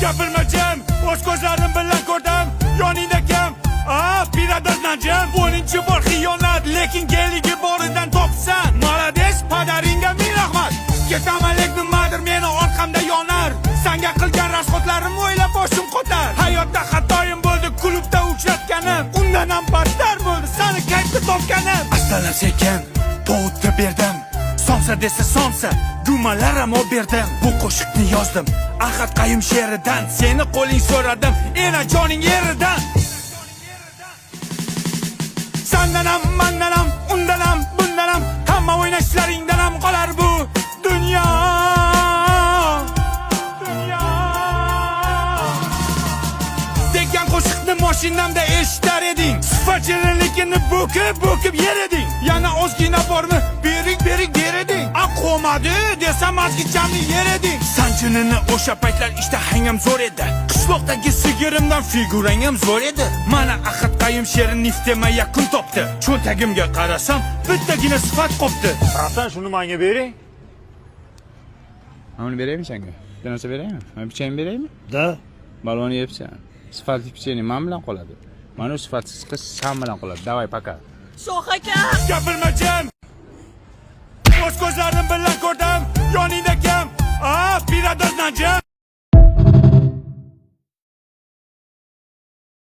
Gapirma jim, o'z ko'zlarim bilan ko'rdim. Yoningda kim? A, piradozdan jim. 10-bor xiyonat, lekin geligi boridan topsan. Молодец, padaringga ming rahmat. Ketaman, lekin nimadir meni orqamda yonar. Sanga qilgan расход larim o'ylab boshim qotar. Hayotda xatoyim bo'ldi, klubda uchratganim. Undan ham battar bo'ldi sani kayfda topganim. Astalam sekin povutga berdim. Somsa desa somsa, gumalar ham olib berdim. Bu qo'shiqni yozdim Ahad Qayum she'ridan. Seni qo'ling so'radim enajoning yeridan. Sandan ham, mandan ham, undan ham, bundan ham, hamma o'ynashlaringdan ham qolar bu dunyo. Dunyo. Degan qo'shiqni mashinamda eshitar eding. Sifat shirinligini bo'kib bo'kib yer eding. Yana ozgina bormi, bering, bering der eding. A, qolmadi desam, ozgichamni yer eding. Sanchinini o'sha paytlar ishtahang ham zo'r edi. Qishloqdagi sigirimdan figurang ham zo'r edi. Mana Ahad Qayum she'ri niftema yakun topdi. Cho'ntagimga qarasam, bittagina sifat qopti. Братан, shuni menga bering. Mana buni beraymi senga? Bitta narsa beraymi? Mana pechenye beraymi? Да. Baloni yebsan. Sifatli pechenye man bilan qoladi. Mana u sifatsiz qiz san bilan qoladi. Давай, пока. Shoh aka! Gapirma jim. O'z ko'zlarim bilan ko'rdim. Yoningda kim? A, piradozdan jim.